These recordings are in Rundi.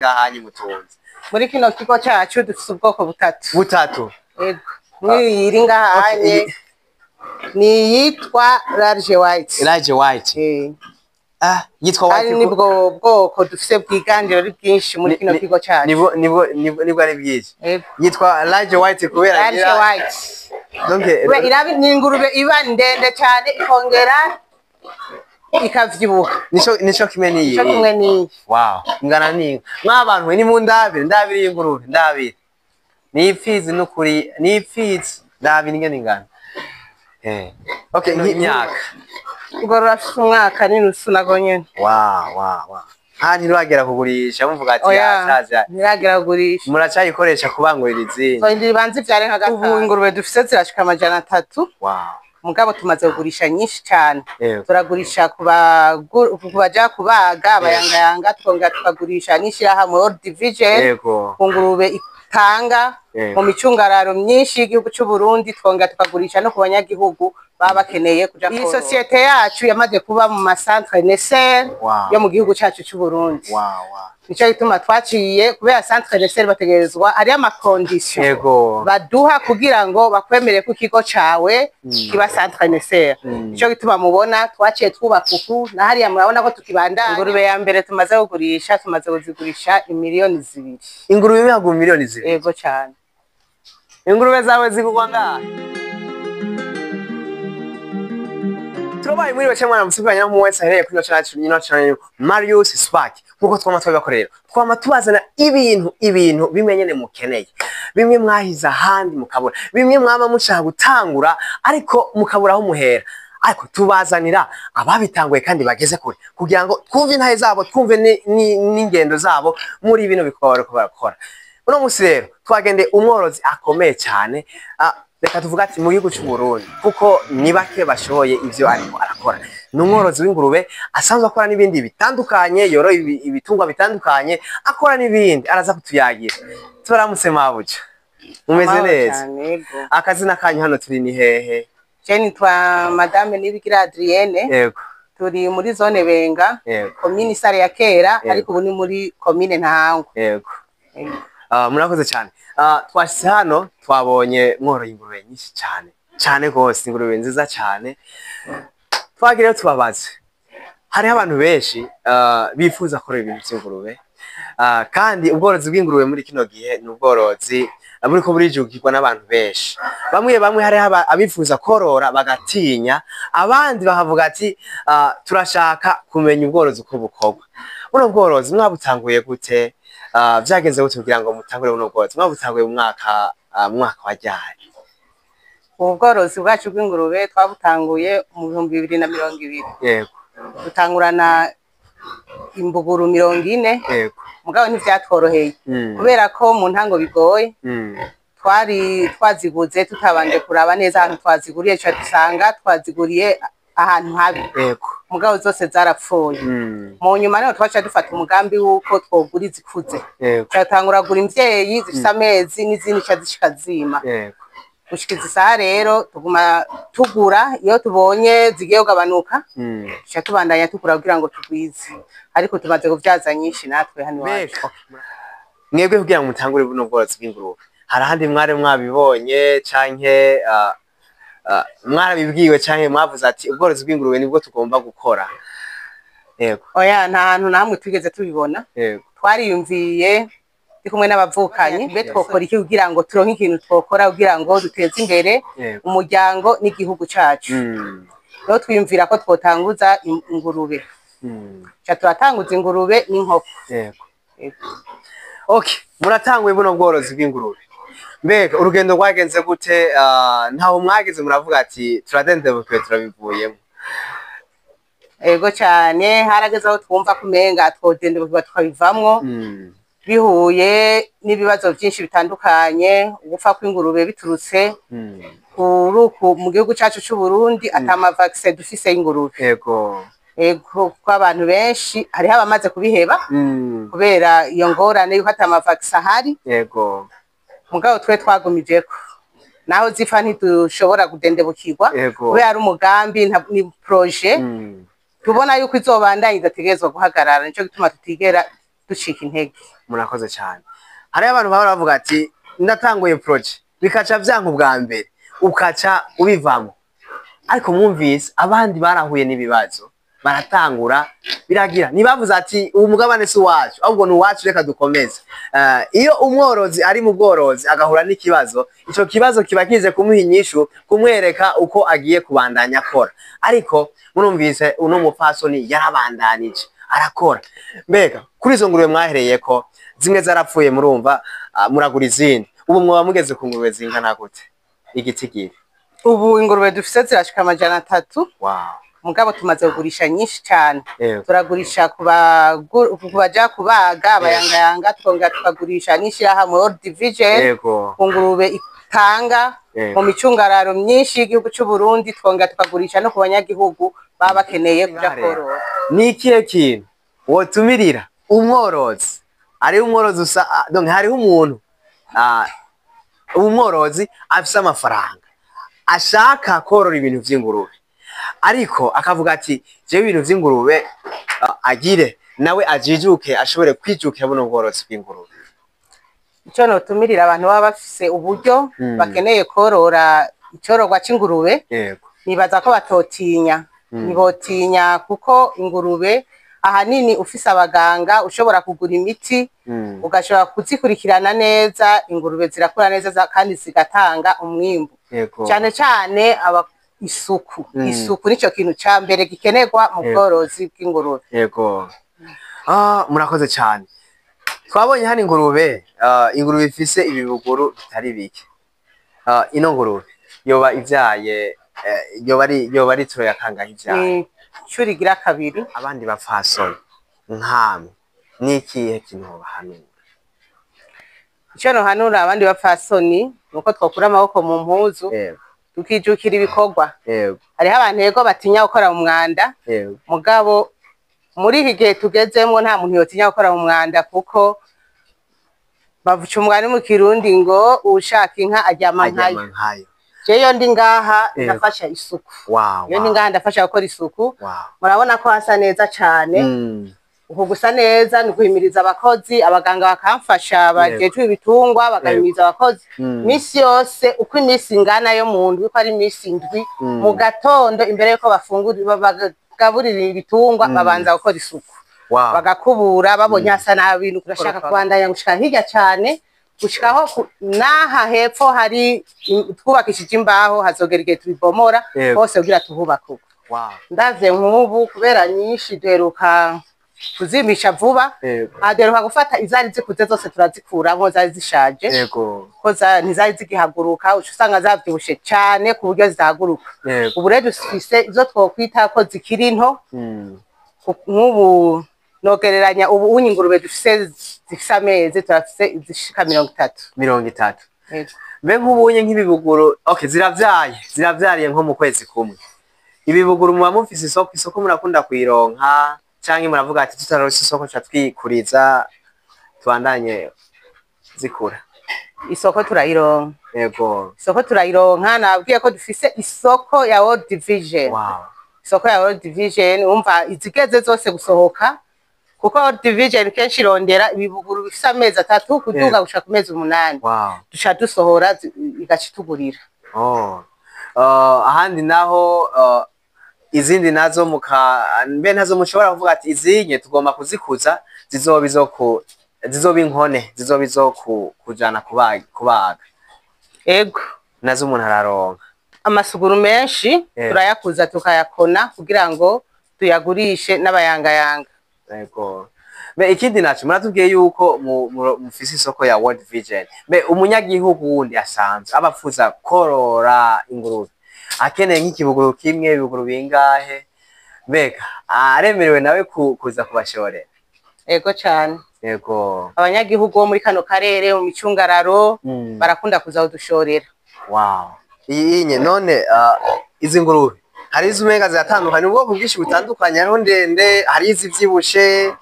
Ngahanyi mutunze. Muri kino kigo cyacu dufite ubwoko butatu. Butatu. Yego. Nk'iyi iri ngahanye ni iyitwa Large White. Large White. Ah, yitwa Kandi White. Nibwo bwoko dufite bwiganje ari bwinshi muri kino kigo cyacu. Nibwo ari bwinshi. Yego. Yitwa Large White kubera Large White. Donc Irabi ni ingurube iba ndende cyane, ikongera ikavyibuha. Nico kimwe n'iyi. Nico kimwe n'iyi. Wow, ingana n'inka. Mwabantu ni mu ndabire, ndabire y'ingurube, ndabire. Ni ipfizi n'ukuri, ni ipfizi. Ndabire ingene ingana. Okay, nk'imyaka. Ubwo rurafise umwaka n'inusu nago nyene. Wow. Nta ntiragera kugurisha muvuga ati Oya, yasaza. ntiragera kugurisha. Muracayikoresha kubangurira izindi. So indiri banze ivyare nka gatanu. Ubu ingurube dufise zirashika 300. Mugabo tumaze kugurisha nyinshi cyane. Turagurisha ku baja kubaga abayangayanga, twongera tukagurisha n'ishirahamwe World Vision ku ngurube itanga mu micungararo myinshi y'igihugu c'u Burundi, twongera tukagurisha no ku banyagihugu baba bakeneye kuja. Iyi sosiyete yacu yamaze kuba mu macentre Nesser yo mu gihugu cacu c'u Burundi. Nico gituma twaciye kubera centre Nesser bategerezwa hariyo ama condition baduha kugira ngo bakwemere ko ikigo cawe kiba centre Nesser. Nico gituma mubona twaciye twubaka uku na hariya, murabona ko tukibandanya. Ingurube ya mbere tumaze kugurisha, tumaze kuzigurisha imiliyoni 2. Ingurube imwe haguma miliyoni 2. Yego cyane. Ingurube zawe zigugwa ngahe? Turabaye muri bace mwana musubiranye no wese ahereye kuri cyacu nyino cyane Marius Spark. Nkuko twama twabibakorera, twama tubazana ibintu bimwe nyene mukeneye, bimwe mwahiza ahandi mukabura, bimwe mwama mushaka gutangura ariko mukabura aho muhera, ariko tubazanira ababitanguye kandi bageze kure kugira ngo twumve intahe zabo, twumve n'ingendo zabo muri bino bikorwa bariko barakora. Uno musi rero twagende umworozi akomeye cyane, reka tuvuga ati mu gihugu cy'u Burundi, kuko ni bake bashoboye ivyo ariko arakora. Ni umworozi w'ingurube asanzwe akora n'ibindi bitandukanye, yoroye ibitungwa bitandukanye, akora n'ibindi, araza kutuyagira. Turamutse mabuja, mumeze Amahoro neza? cane, yego. Akazina kanyu, hano turi ni hehe? Je nitwa Madame Nibigira Adrienne. Turi muri zone Benga, komine Isare ya kera, ariko ubu ni muri komine Ntahangwa. Yego. Murakoze cyane. Twashitse hano twabonye mworoye ingurube nyinshi cyane cyane rwose, ingurube nziza cyane. Twagira tubabaze, hariho abantu benshi bifuza korora ibintu by'ingurube, kandi ubworozi bw'ingurube muri kino gihe ni ubworozi buriko burijukirwa n'abantu benshi. Bamwe bamwe hariho abifuza korora bagatinya, abandi bakavuga ati turashaka kumenya ubworozi uko bukorwa. Buno bworozi mwabutanguye gute? Vyagenze gute kugira ngo mutangure buno bworozi? Mwabutanguye mu mwaka wa ryari? Ubu bworozi bwacu bw'ingurube twabutanguye mu 2020. Dutangurana imbuguru 40. Mugabo ntivyatworoheye kubera ko mu ntango bigoye. Twari twaziguze tutabanje kuraba neza ahantu twaziguriye, ca dusanga twaziguriye ahantu habi. Mugabo zose zarapfuye. Mu nyuma niho twaca dufata umugambi w'uko twogura izikuze. Turatangura kugura imvyeyi zifise amezi n'izindi ca zishika zima. Gushika izi saha rero tuguma tugura, iyo tubonye zigiye kugabanuka tuca tubandanya tugura kugira ngo tugwize, ariko tumaze kuvyaza nyinshi natwe hano iwacu. Mbega mwebwe kugira ngo mutangure buno bworozi bw'ingurube, hari ahandi mwari mwabibonye canke mwarabibwiwe canke mwavuze ati ubworozi bw'ingurube nibwo tugomba gukora? Yego. Oya, nta hantu na hamwe twigeze tubibona. Twariyumviye ndi kumwe n'abavukanyi, mbe twokora iki kugira ngo turonke ikintu twokora kugira ngo duteze imbere umuryango n'igihugu cacu? Rero twiyumvira ko twotanguza ingurube. Ca turatanguza ingurube n'inkoko. Yego. Okay, muratanguye buno bworozi bw'ingurube. Mbega urugendo rwagenze gute? Ntaho mwageze muravuga ati turadendebukiwe, turabivuyemo? Ego cane, harageze aho twumva kumenga twodendebukirwa tukabivamwo, bihuye n'ibibazo byinshi bitandukanye, ugupfa kw'ingurube biturutse kuri uku mu gihugu cacu c'u Burundi ata ma vaccin dufise y'ingurube. Ego, kuko abantu benshi hariho abamaze kubiheba kubera iyo ngorane yuko ata ma vaccin ahari. Mugabo twe twagumijeko, naho zipfa ntidushobora kudendebukirwa kubera ari umugambi, ni projet tubona yuko izobandanya, idategerezwa guhagarara. Nico gituma tutigera ducika intege. Murakoze cyane. Hariho abantu bahora bavuga ati ndatanguye projet bikaca vyanka ubwa mbere ukaca ubivamo, ariko mwumvise abandi barahuye n'ibibazo baratangura biragira, ntibavuze ati uwo mugabane si uwacu ahubwo ni uwacu reka dukomeze. Iyo umworozi ari mu bworozi agahura n'ikibazo, ico kibazo kiba kije kumuha inyishu, kumwereka uko agiye kubandanya akora. Ariko murumvise uno mupfasoni yarabandanije arakora. Mbega kuri izo ngurube mwahereyeko zimwe zarapfuye, murumva muragura izindi, ubu mwoba mugeze ku ngurube zingana gute igitigiri? Ubu ingurube dufise zirashika 300. Wow. Mugabo tumaze kugurisha nyinshi cyane. Turagurisha ku baja kubaga abayangayanga, tukongera tukagurisha n'ishirahamwe World Vision ku ngurube itanga mu micungararo myinshi y'igihugu c'u Burundi, twongera tukagurisha no ku banyagihugu baba bakeneye kuja korora. Ni ikihe kintu wotumirira umworozi? Hariho umworozi usa, donc hariho umuntu umworozi afise amafaranga ashaka korora ibintu vy'ingurube, ariko akavuga ati jewe ibintu vy'ingurube agire nawe ajijuke ashobore kwijukira buno bworozi bw'ingurube. Ico notumirira abantu baba bafise uburyo bakeneye korora icororwa c'ingurube, nibaza ko batotinya. Ntibotinya kuko ingurube ahanini ufise abaganga ushobora kugura imiti ugashobora kuzikurikirana neza, ingurube zirakura neza kandi zigatanga umwimbu. Cyane cyane isuku. Isuku nico kintu ca mbere gikenerwa mu bworozi bw'ingurube. Yego. Murakoze cyane. Twabonye hano ingurube, ingurube ifise ibibuguru bitari bike. Ino ngurube yoba ivyaye, yoba ari turo yakangaye ivyaye. Curi igira kabiri. Abandi bapfasoni nkamwe nikihe kintu bahanura? Ico nohanura abandi bapfasoni nuko twokura amaboko mu mpuzu, tukijukira ibikorwa. Hariho abantu yego batinya gukora mu mwanda, mugabo muri iki gihe tugezemwo nta muntu yotinya gukora mu mwanda, kuko bavuca umugani mu Kirundi ngo ushaka inka aryama nkayo. Jewe ndi ngaha ndafasha isuku. Iyo ndi ngaha ndafasha gukora isuku. Murabona ko hasa neza cane. Uku gusa neza ni guhimiriza abakozi, abaganga bakamfasha bajejwe ibitungwa bagahimiriza abakozi. Misi yose uko imisi ingana yo mu ndwi, ko ari imisi indwi, mu gatondo imbere yuko bafungura bagaburira ibitungwa babanza gukora isuku. Bagakubura babonye hasa nabi. Urashaka kubandanya gushika hirya cane, gushikaho naha hepfo hari twubakishije imbaho, hazogera igihe tubibomora hose kugira tuhubake uko. Ndavye nk'ubu kubera nyinshi duheruka kuzimisha vuba, aderuka gufata izari zikuze zose turazikuramwo zari zishaje, ko ntizari zigihaguruka, uca usanga zavyibushe cane ku buryo zidahaguruka. Ubu rero dufise izo twokwita ko zikiri nto, nk'ubu nogereranya ubu unye ingurube dufise zifise amezi turafise izishika 30. 30. Mbe nk'ubunye nk'ibibuguru, okay, ziravyariye nko mu kwezi kumwe. Ibibuguru muba mufise isoko murakunda kuyironka, canke muravuga ati tutaronse isoko ca twikuriza tubandanye zikura? Isoko turayironka. Yego. Isoko turayironka, nabwiye ko dufise isoko ya World Vision. Isoko ya World Vision umva izigeze zose gusohoka, kuko World Vision kenshi irondera ibibuguru bifise amezi 3 kuduga gushika ku mezi 8. Duca dusohora igaca itugurira. Ahandi naho izindi nazo mbe nazo mushobora kuvuga ati izinye tugomba kuzikuza zizoba inkone, zizoba izo kujana kubaga. Ego. Nazo umuntu araronka. Amasuguru menshi turayakuza tukayakona kugira ngo tuyagurishe n'abayangayanga. Ego. Mbe ikindi naco muratubwiye yuko mufise isoko ya World Vision. Mbe umunyagihugu wundi asanzwe abafuza korora ingurube, akeneye nk'ikibuguru kimwe, ibibuguru bingahe, mbega aremerewe nawe kuza kubashorera? Ego cane. Ego. Abanyagihugu bo muri kano karere mu micungararo barakunda kuza kudushorera. Wow. Iyi nye none izi ngurube hari izo umenga ziratandukanye, ubwoko bwinshi butandukanye, hariho ndende, hari izivyibushe.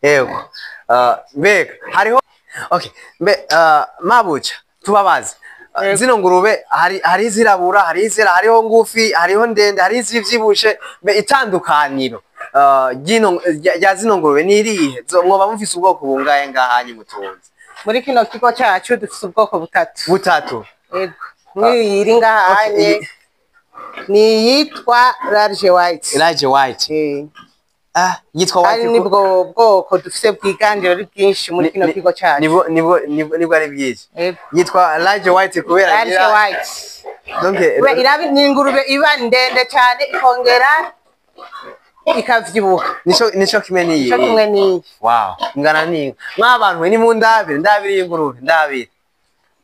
Yego. Mbega hariho okay, mbe mabuja tubabaze. Zino ngurube hari izirabura, hari izera, hariho ngufi, hariho ndende, hari izivyibushe, mbe itandukaniro Rya zino ngurube ni irihe? Mwoba mufise ubwoko bungahe ngahanyu mutunze? Muri kino kigo cacu dufise ubwoko butatu. Butatu. Yego. Nk'iyi iri ngahanye ni iyitwa Large White. Large White. Yitwa White. Kandi nibwo bwoko dufise bwiganje ari bwinshi muri kino kigo cacu. Nibwo ari bwinshi. Yitwa Large White kubera Large White. Donc irabi ni ingurube iba ndende cyane ikongera ikavyibuha. Nico kimwe niyi. Nico kimwe niyi. Wow, ingana ni mwabantu ni mu ndabire, ndabire y'ingurube, ndabire.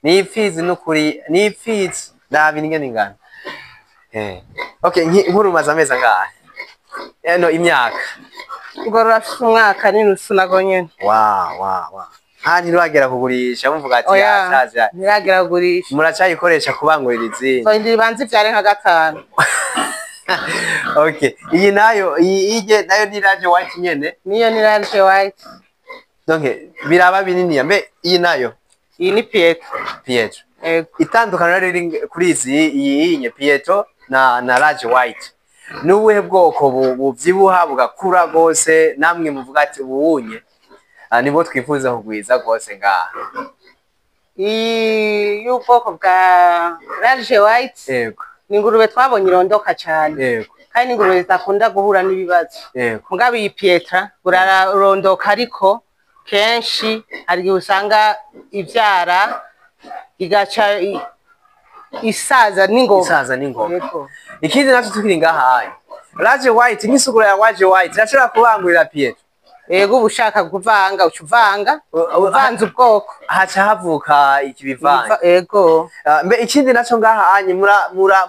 Ni ipfizi nukuri, ni ipfizi. Ndabire ingene ingana. Okay, nkuru maze amezi angahe? No imyaka. Ngorora afite umwaka n'inusu nago nyene. Wow. Ha ntiragera kugurisha muvuga ati yasaza. Ntiragera kugurisha. Muracayikoresha kubangurira izindi. So ndi banze vyare nka gatanu. Okay, iyi nayo iyi nayo ni Large White nyene. Niyo ni Large White. Donc biraba binini mbe iyi nayo. Iyi ni Pietro. Pietro. Yego. Itandukaniro riri kuri izi iyi nye Pietro na Large White. Nubuhe bwoko buvyibuha bugakura gose namwe muvuga ati ubuunye nibo twifuza kugwiza gose ngaha. Iyi y'ubwoko bwa Large White. Yego. Ni ingurube twabonye irondoka cyane. Yego. Kandi ni ingurube zidakunda guhura n'ibibazo. Yego. Mugabo iyi Pietro burarondoka ariko kenshi hari igihe usanga ivyara igaca isaza n'ingoga. Isaza n'ingoga. Yego. Ikindi naco tukiri ngaha. Large White n'isugura ya Large White irashobora kubangurira Pietro. Yego ubushaka kuvanga ucuvanga uvanze ubwoko haca havuka ikibivanga. Yego. Mbe ikindi naco ngaha anyi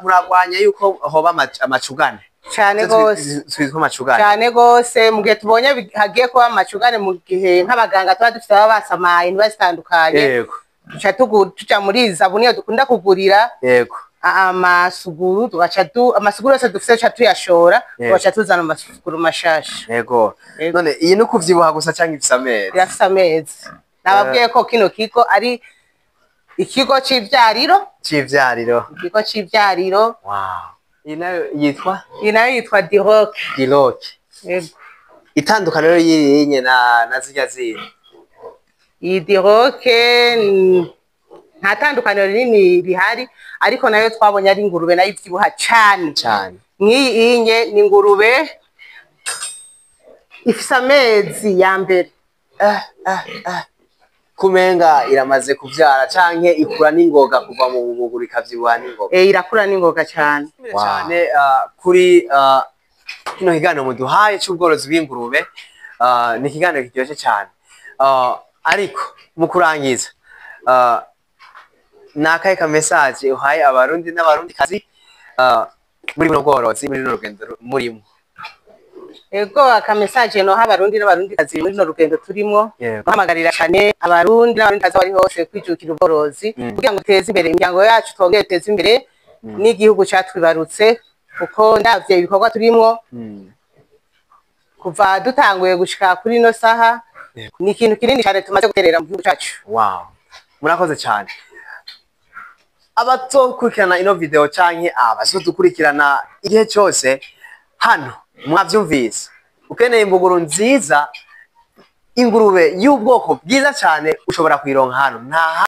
muragwanya yuko hoba amacugane. Cyane gose. Twitwa amacugane. Cyane gose mugihe tubonye hagiye kuba amacugane mu gihe nk'abaganga tuba dufite baba basamaye ntibazitandukanye. Yego. Tuca tuja muri zabuni dukunda kugurira. Yego. Amasuguru tugaca amasuguru yose dufite tuca tuyashora tugaca tuzana amasuguru mashasha. Yego. None iyi no kuvyibuha gusa canke ifise amezi? Irafise amezi. Nababwiye ko kino kigo ari ikigo c'ivyariro. C'ivyariro. Ikigo c'ivyariro. Wow. Iyi nayo yitwa? Iyi nayo yitwa Diroc. Diroc. Yego. Itandukaniro y'inye na zirya zindi. Iyi Diroc nta tandukaniro rinini rihari ariko nayo twabonye ari ingurube nayo ivyibuha cane cyane. Nk'iyi inye ni ingurube ifise amezi ya mbere. Kumenga iramaze kuvyara canke ikura n'ingoga kuva mu bubuguru ikavyibuha n'ingoga. Irakura n'ingoga cyane. Cyane kuri kino kiganiro muduhaye c'ubworozi bw'ingurube ni ikiganiro kiryoshe cyane. Ariko mu kurangiza nakaye ka message uhaye abarundi n'abarundi kazi muri buno bworozi muri runo rugendo murimo. Ego aka message no ha abarundi n'abarundi kazi muri runo rugendo turimo guhamagarira cyane abarundi n'abarundi kazi bari hose kwijukira ubworozi kugira ngo teze imbere imiryango yacu twongere teze imbere n'igihugu catwibarutse kuko ndavye ibikorwa turimo kuva dutanguye gushika kuri no saha ni ikintu kinini cyane tumaze guterera mu gihugu cacu. Wow. Murakoze cyane. Abazokurikirana ino video canke abazodukurikirana igihe cyose hano mwavyumvise ukeneye imbuguru nziza ingurube y'ubwoko bwiza cyane ushobora kuyironka hano nta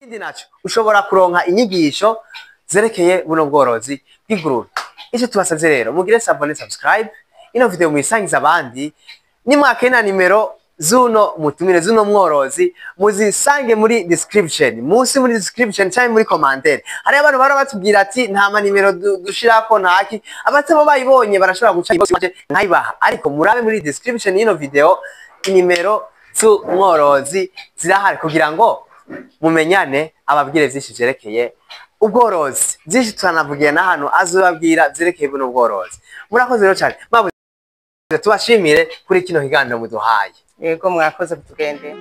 handi naco ushobora kuronka inyigisho zerekeye buno bworozi bw'ingurube. Icyo tubasavye rero mugire s'abonner subscribe ino video muyisangiza abandi nimwakena nimero zuno mutumire zuno mworozi muzisange muri description munsi muri description cyangwa muri commentaire. Hari abantu bara batubwira ati nta ma nimero dushirako ntaki abatabo bayibonye barashobora guca nkayibaha ariko murabe muri description y'ino video nimero zu mworozi zirahari kugira ngo mumenyane ababwire byinshi byerekeye ubworozi byinshi turanavugiye na hano azobabwira byerekeye buno bworozi. Murakoze rero cyane tubashimire kuri kino kiganiro muduhaye. Yego mwakoze kutugendera.